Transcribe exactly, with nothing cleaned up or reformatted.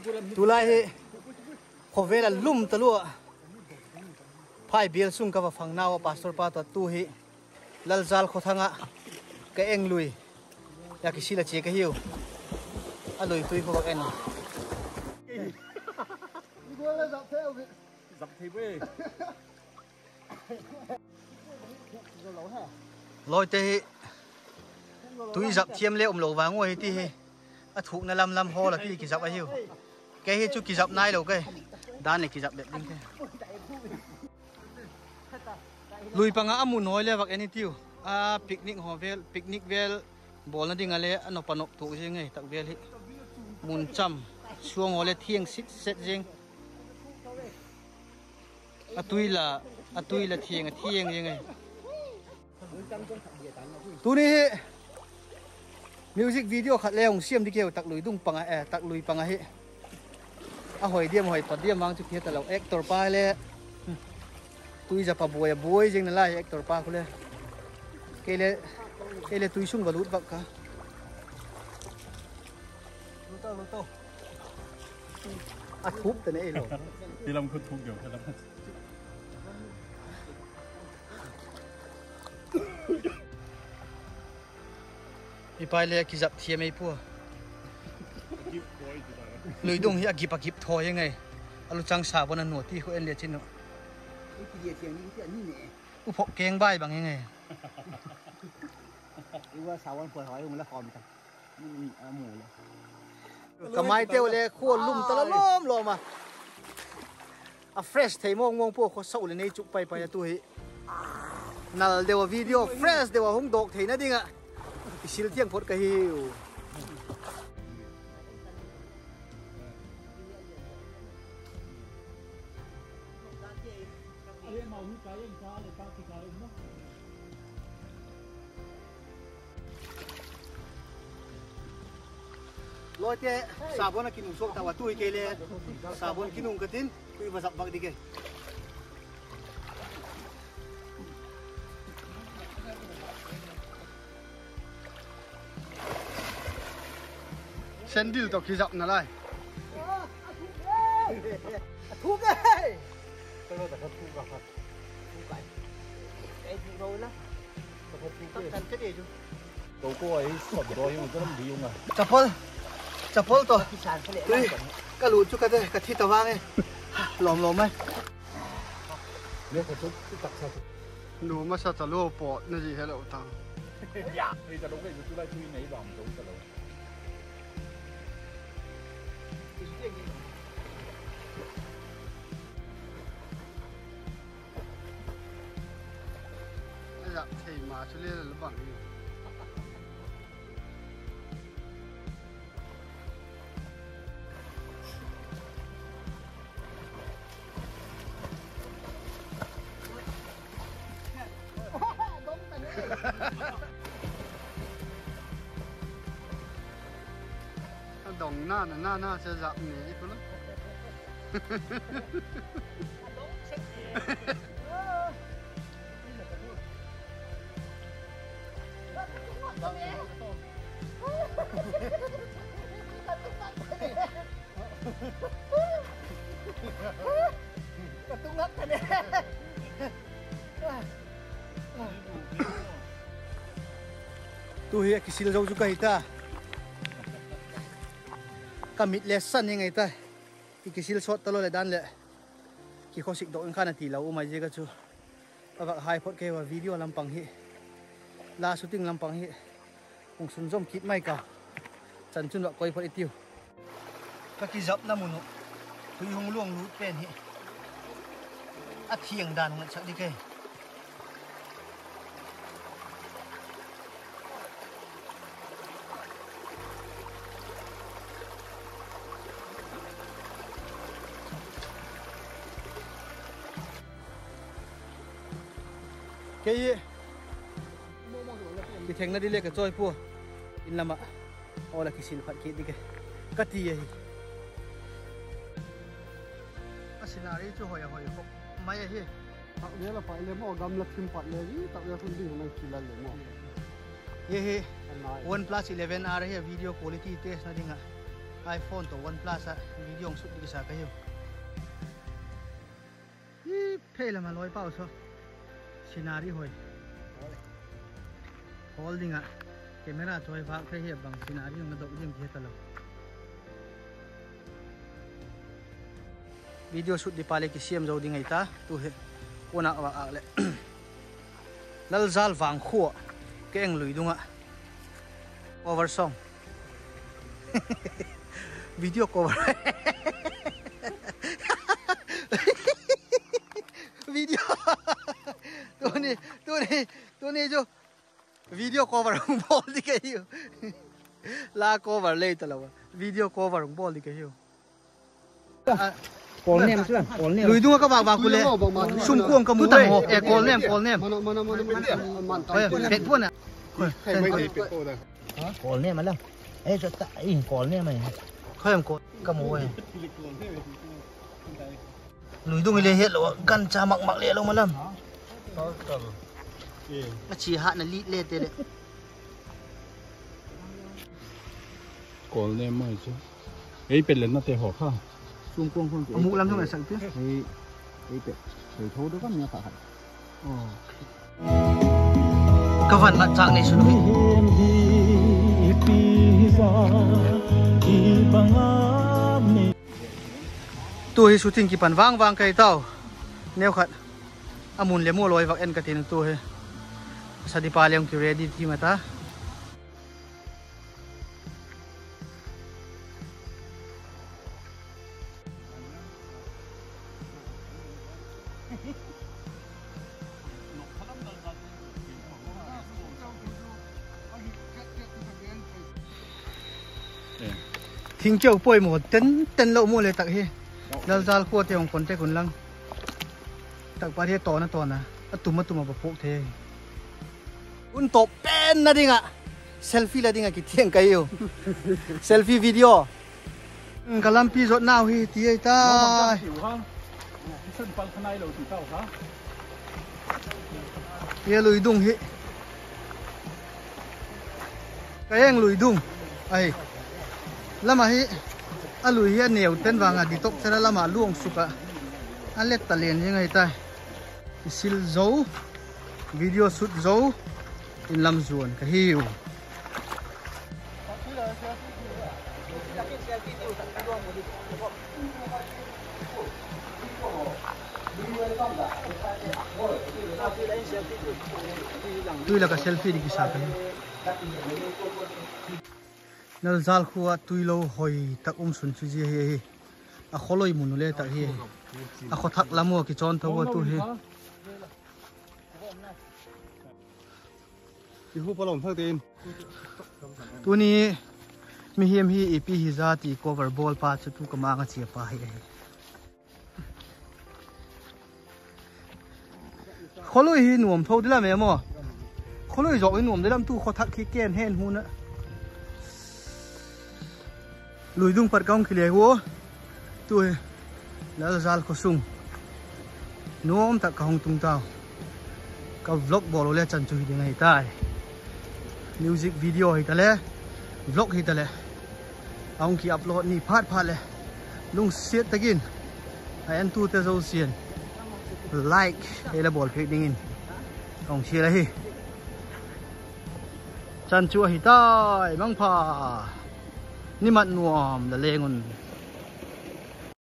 Tulai hi khawvel a lum talua, phai bial sung ka va phang nau a pastor pa tawh tu hi Lalzal khawthang ah ka eng lui a kisil a chia ka hiu. A lui tui khu vak en. Lawite hi tui zap thiam le umlo vang ua hi ti hi. A thukna lam lam hawl a ti kizap ahiu. Kei hi chu kizap nailo kei. Dan leh kizap bep ding kei. Lui pang ah a mun haw le vak en i tiu. A picnic haw vel, picnic vel bawlna ding a le a nop a nop tuak ziang ei tak vel hi. Mun cham, suang haw le thiang sit set ziang. A tui la, a tui la thiang a thiang ziang ei. Tuni hi music video khat le hung siam ding keu tak lui dung pang ah, eh, tak lui pang ahi. A hoi diam hoi pat diam vang chu kihe talo, actor pa le tui zap a buai a buai ziang nalai actor pa khu le. Kei le, kei le tui sung va lut vak ka. A thuk ta ne ei lo. Ti lam khu thuk deu, ti lam khu. I pai le kizap thiam ei pua. Lui dung hi a gip a gip thawi ngei. A luchang sabon a nu ti khu en le chin u. U phok keng bai bang ngei. Ka maiteu le khua lum ta la lawm lawm a. A fresh thei mawng mawng pua, khawsa u le nei chuk pai pai a tu hi. Nal deu a video fresh deu a hung dawk theina ding ah kisil thiang phot ka hiu. Lawite, sabon a kinung suak ta ua, tu hi kei le sabon kinung ka tin, tui va zap vak ding e. Sandal tawh kizap nalai. A thuk e. Chapal, chapal tawh. Tui, ka lut chu ka te, ka thi ta vang e. Lawm lawm mai. Nu masa ta lo pawt na zi helo ta. A zap thei ma chu le la bang hi. A dong na na na na che zap ni i ku lo. Tu hi a kisil zo chu ka hi ta. Ka mit le san hi ngai ta. I kisil sawt talo leh dan leh kikhawsik dok in khan a ti lo um ai ziak a chu. A vak hai phot kei ua video lam pang hi. La shooting lam pang hi. Hung sunzawm kit mai ka. Chan chun vak koi phot i tiu. Ka kizapna mun uh tui hung luang lut pen hi. A thiang dan hung etsak ding kei. Kei hi kithengna di le ka chawi pua. In lam ah awl a kisil phat kit ding e ka ti ahi. A scenery chu hoi a hoi khop mai ahi. Tak vel a pai le maw, gamla thim pat le hi tak vel hun ding mai kila le maw. Hi hi OnePlus eleven R hi a video quality testna ding ah. iPhone tawh OnePlus ah video hung shoot ding kisa ka hiu. Phei lam a lawi pau saw. Scenery hoi. Hawl ding ah camera chawi vâk phei hi a bang scenery hung na dok ding ti he talo. Video shoot di pa le kisiam zo ding ahi ta tu hi. Kuan a va ak leh Lalzal vangkhua, Keng lui dung ah. Cover song. Video cover. Video. Tuni, tuni, tuni chu video cover hung bawl ding ka hiu. La cover le talo a, video cover hung bawl ding ka hiu. Lui dung ah ka vâk vâk khu le sumkuang ka mu e. Kawl nem, kawl nem. Phet puan a. Kawl nem a la. E, chu ta in kawl nem ai. Kha em kawl ka mu e. Lui dung i le hiat lo, gancha mak mak le lo ma lam. A chi hatna lit le te leh. Kawl nem mai chu. Ei pet le na te haw kha. Sumkuang khun a muk lam sung a sak ti. Ei pet. Ei tho do kan nia kha kha. Ka van mat châk nei sun hi. Tu hi shooting kipan vang vang kai tau. Neukhat a mun le mu lawi vak en ka tin tu hi. Sadipa leng ki ready ti ma ta. Thingkeu poimaw ten ten lo mu le tak hi. Lalzal khua te hung contact un lang. Tak pa hi tawna tawna a tum a tum a va puak thei. Hun tawp penna ding ah selfie la ding ah kithiang ka hiu. Selfie video. Ka lampi zotnau hi ti ai ta. Hi a lui dung hi. Ka eng lui dung ahi. Lam ah hi a lui hi a neu ten vang a ditokchara lam ah luang suk ah a let ta len zing ahi ta. I sil zo, video shoot zo, in lam zuan ka hiu. Tui lak ah selfie ding kisa ka hi. Lalzal khua tuilo hoi tak um sun chu zia hi ahi. A khawloi mun u le tak hi. A khaw thak lam ua kichawn tho ua tu hi. Tuni mihing hi ipi hi za ti cover bawl pa chu tu ka mang a chia pa hi ahi. Khawlui hi nuam tho di lam e maw. Khawlui zawk hi nuam di lam tu khaw thak khi ken hen hun a. Lui dung pat ka hung kile ua. Tu hi Lalzal khaw sung nuam tak ka hung tung tau. Ka vlog bawl u le chan chu hi ding ahi tai. Music video hi ta le, vlog hi ta leh, a hung ki upload ni phat phat leh, lungsiat tak in a entute zosia'n like ei la bawl piak dingin ka hung chial ahi. Chan chu ahi tai, mangpha. Ni mat nuam la leng un.